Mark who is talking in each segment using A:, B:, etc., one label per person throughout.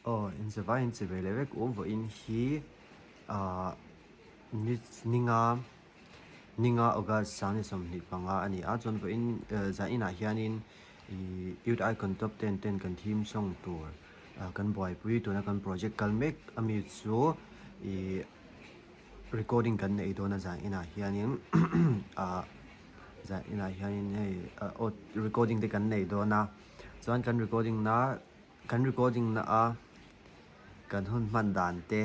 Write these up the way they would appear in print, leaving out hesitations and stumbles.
A: Aw inchevai in che ve leh vek u vawiin hi ah ni ninga ninga August sangni 25 a ni a chuan vawiin zaninah hianin ih Youth Icon Top Ten ten kan theme song tur ah kan buaipui tuna kan project kal mek ami chu ih recording kan neih dawn a zaninah hianin ah zaninah hianin hei aw recording te kan nei dawn a chuan kan recording na kan recording na a kan hun hman dan te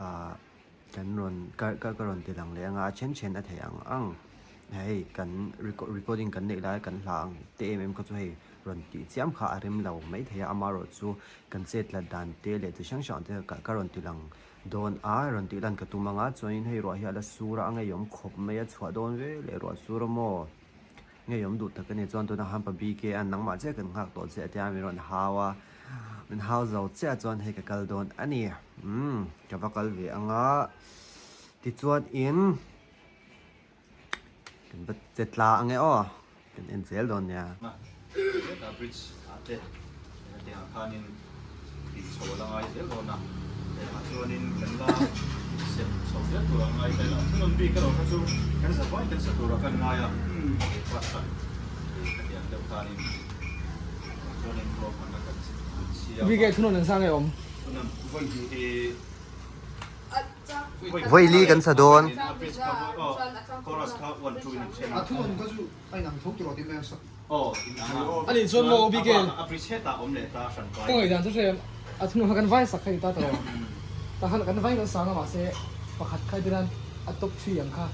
A: ah kan rawn ka ka rawn ti lang leh ang a a then then a theih ang ang hei kan recording kan neih lai kan hla ang te em em kha chu hei rawn tih chiam kha a rem lo maithei a amaherawhchu kan chet tlat dan te leh chi hrang hrang te kha ka rawn ti lang Dawn a rawn tih lan ka tum ang a, chuanin hei ruah hi a la sur a, a ngeiawm khawp mai a, chhuah dawn ve leh ruah sur a maw? Ngeiawm duh tak a ni, chuan tunah khan pa BK a nangmah chiah kan nghak tawh che a tia min rawn hau a, min hau zo chiah a chuan hei ka kal dawn a ni, umm ka va kal ve ang a, tichuan in. Kan va che tla ang e aw, kan en zel dawn nia.
B: Hetah bridge ah te hetiangah khanin tih chho a la ngai zel dawn a, hengah chuanin kan la sem chho zel tur a ngai tel a, thunawn bik erawh kha chu kan za vai kan sa turah kan ngai a, class khat khatiang deuh khanin chuanin ruahmanna kan siam a.
C: Bike thunawn an sang e awm.
B: Thunawn vawi hnih hi.
A: Vawi li kan sa dawn.
C: Ani chuan maw BK ka ngaihdan chu hre a thunun kha kan vai sak kha ni ta tawh tah khan kan vai kan sang a mahse pakhat kha tiran a top three ang kha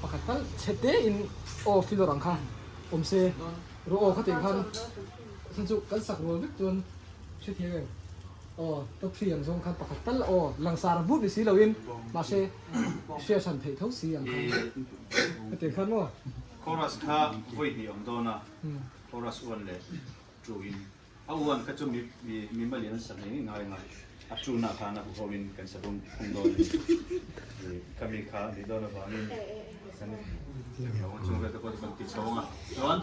C: pakhat tal chhe te in aw filawr ang kha awm se rawh aw kha tih khan chhan chu kan sak rual vek chuan hrethiam em. Aw, top three ang zawng khan pakhat tal aw, langsar vut ni si loin mahse hriat hran theih tho si ang khan hetiang khan maw?
B: Chorus kha vawi hnih awm dawn a, chorus uan leh two in a uan kha chu mi mi malian an sa ngei ngei ngai ang a, a two na khan a huho in kan sa bung phung dawn a ni, khami kha a nih dawn avangin kan chung vel te pawh chu kan ti chho ang a, chuan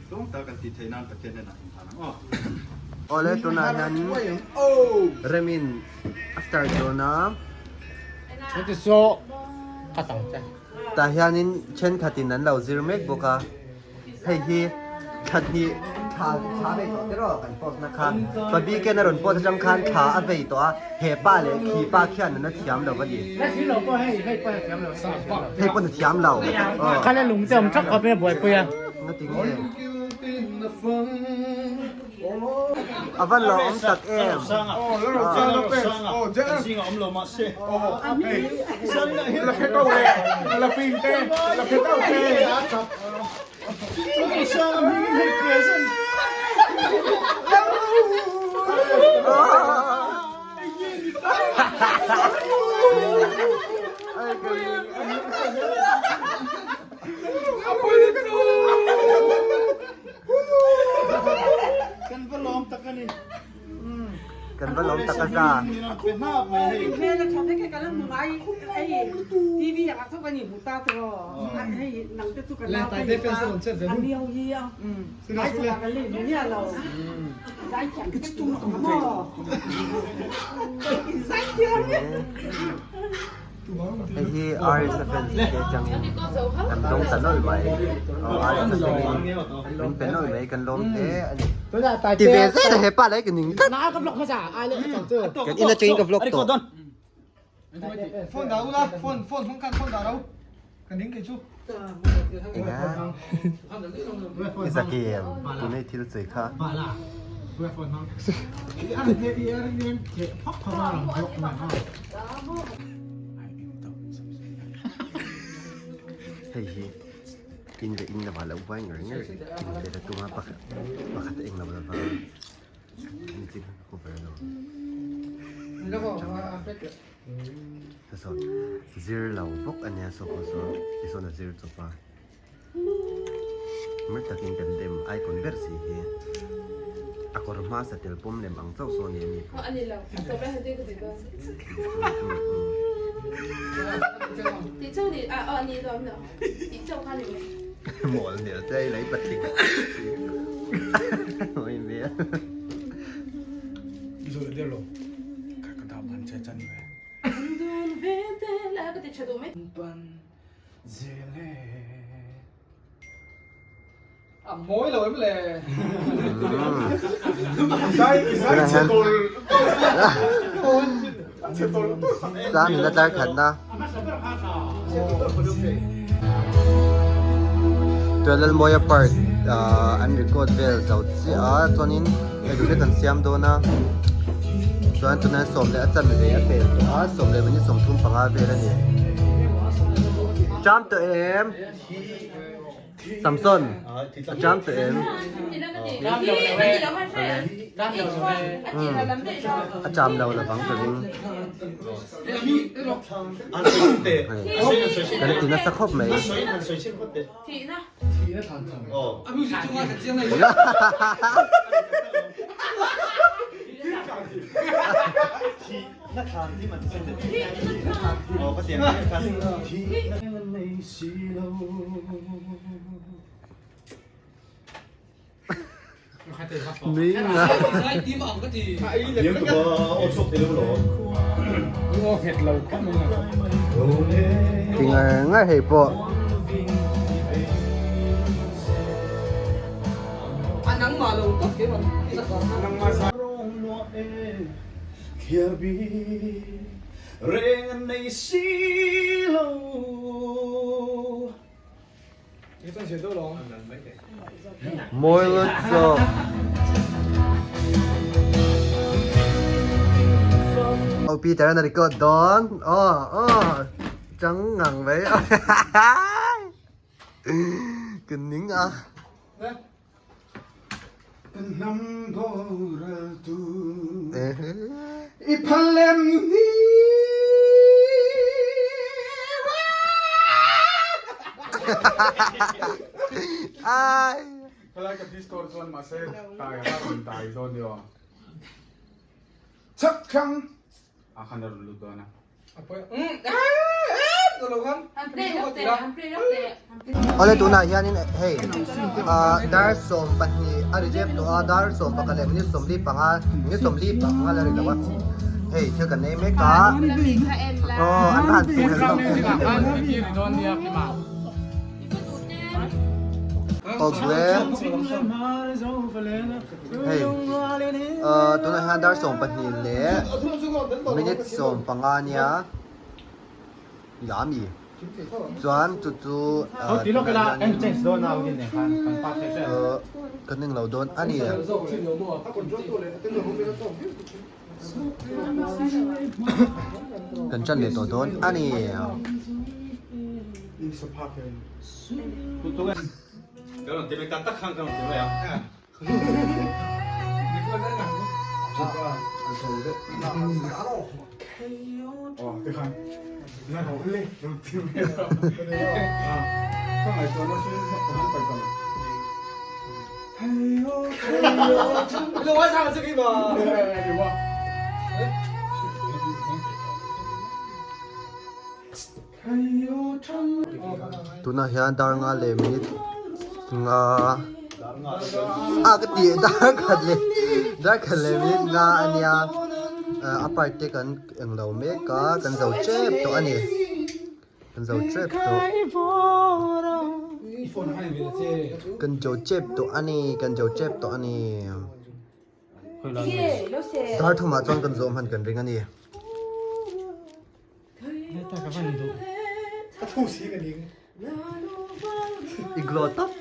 B: Tawng tak kan tih theih nan Pathian hnenah inhlan ang aw.
A: Awle tunah hian Remin a start dawn a.
C: Chuti saw ka tang che.
A: Tah hianin thenkhatin an lo zir mek bawk a. Hei hi thla hnih thla thla vei tawh tiraw kan post na kha. Pabiken a rawn post atang khan thla a vei tawh a, he pa leh khi pa khian an a thiam lo a ni. Hei pawn a thiam lo.
C: Khala lung te awm thak khawp in a buaipui a.
A: Ngati nge? A van lo awm tak em?
B: Kan va lawm tak a ni.
A: Kan va lawm tak a za. Hei hi RS fans te atangin kan dawng ta nawlh mai. Aw RS atangin min pe nawlh mai kan lawm hle a ni. Ti ve zel a hepa lai ka ning tlat. Kan in atangin ka vlog tawh. Enga i zak em tuna i thil chei kha. Hei hi in leh in lova lo vai ngar ngar in vel a tum a pakhat pakhat a englo lova engtin cover a lo saw zir lo bawk a nia saw pawh saw tisawn a zir chawp a mer takin kan dem icon ber si hi a kawr hma satel pawm lem ang chauh saw a ni a ni pawh. Mawl hmel che i lei patling. Mawi hmel.
C: A mawi lo em le?
A: Tlang in a tlar khatna. Tualalmawia part an record vel zo chiah a chuanin eitur te kan siam dawn a chuan tunah 10 leh a chanve a pel tawh a 10 leh minute 35 vel a ni. Cham tawh em? Samson a cham tawh em? A cham lo lovang ka ring. Kan ti nasa khawp mai. Nui nga. Ti ngar ngar hei pawh. Mawi lut zawk. Oh Peter an a record dawn. Oh oh chang ngang mai. Kan ning a.
D: Hnam boral tu i phal em ni.
A: Ai.
D: Khalai ka pistol chuan mahse tai a rawn tai dawn ni aw. Chak thlang a khan a rawn lut dawn a.
A: Awle tunah hianin hei dar 12 a ri tep tawh a dar 11 leh minute 45 minute 45 la ri lo a hei thil kan nei mek a aw an han chu hel hlawm Awle Hei ahh tunah hian dar 12 leh minute 15 ania Yami chuan chu chu ahh tunah hianin ahh kan englo dawn a ni. Kan ṭan leh tawh dawn a ni. Tunah hian dar nga leh minute nga a ka tih dar khat leh dar khat leh minute nga a nia a part te kan englo mek a kan zo tep tawh a ni kan zo tep tawh kan zo tep tawh a ni kan zo tep tawh a ni. Dar thumah chuan kan zawh hman kan ring a ni. I glow tawp.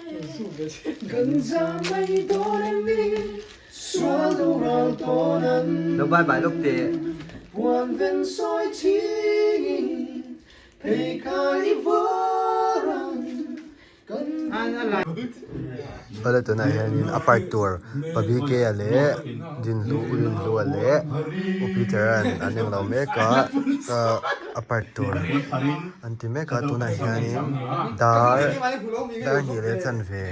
A: Lo bye bye lawk teh. Bala tunah hianin a part tur pa BK-a leh Dinhlu U Rinhlua leh U Peter-a'n an englo mek a a part tur an ti mek a tunah hianin dar dar hnih leh chanve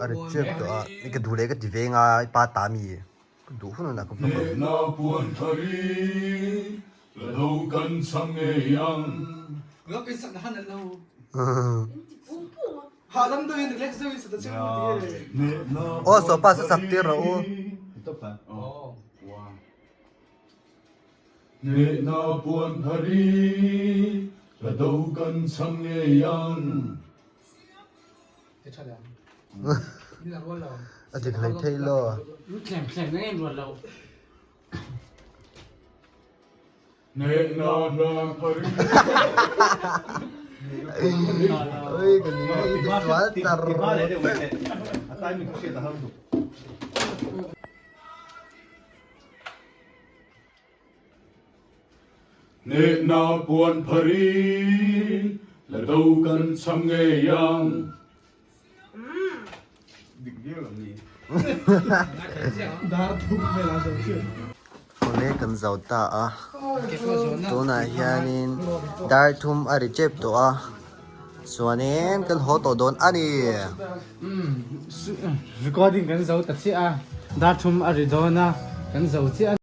A: a ri tep tawh a i ka duh leh ka ti ve nga i pa ta mi ka duh hun hunah ka vlog ang. Aw sofa chu sak tir rawh u.
D: Hnehna puan phari la do kan chham ngei ang.
A: A dik hlei thei lo.
D: Hnehna hlang phari.
A: Oi ka ning hei ti sual tar.
B: A timing ka hriat a har duh.
D: Hnehna puan phari la do kan chham ngei ang.
B: Dik viau lo ni.
A: Awle kan zo ta a, tunah hianin dar thum a ri tep tawh a, chuanin kan haw tawh dawn a ni.
E: Recording kan zo ta chiah a, dar thum a ri dawn a, kan zo chiah a ni.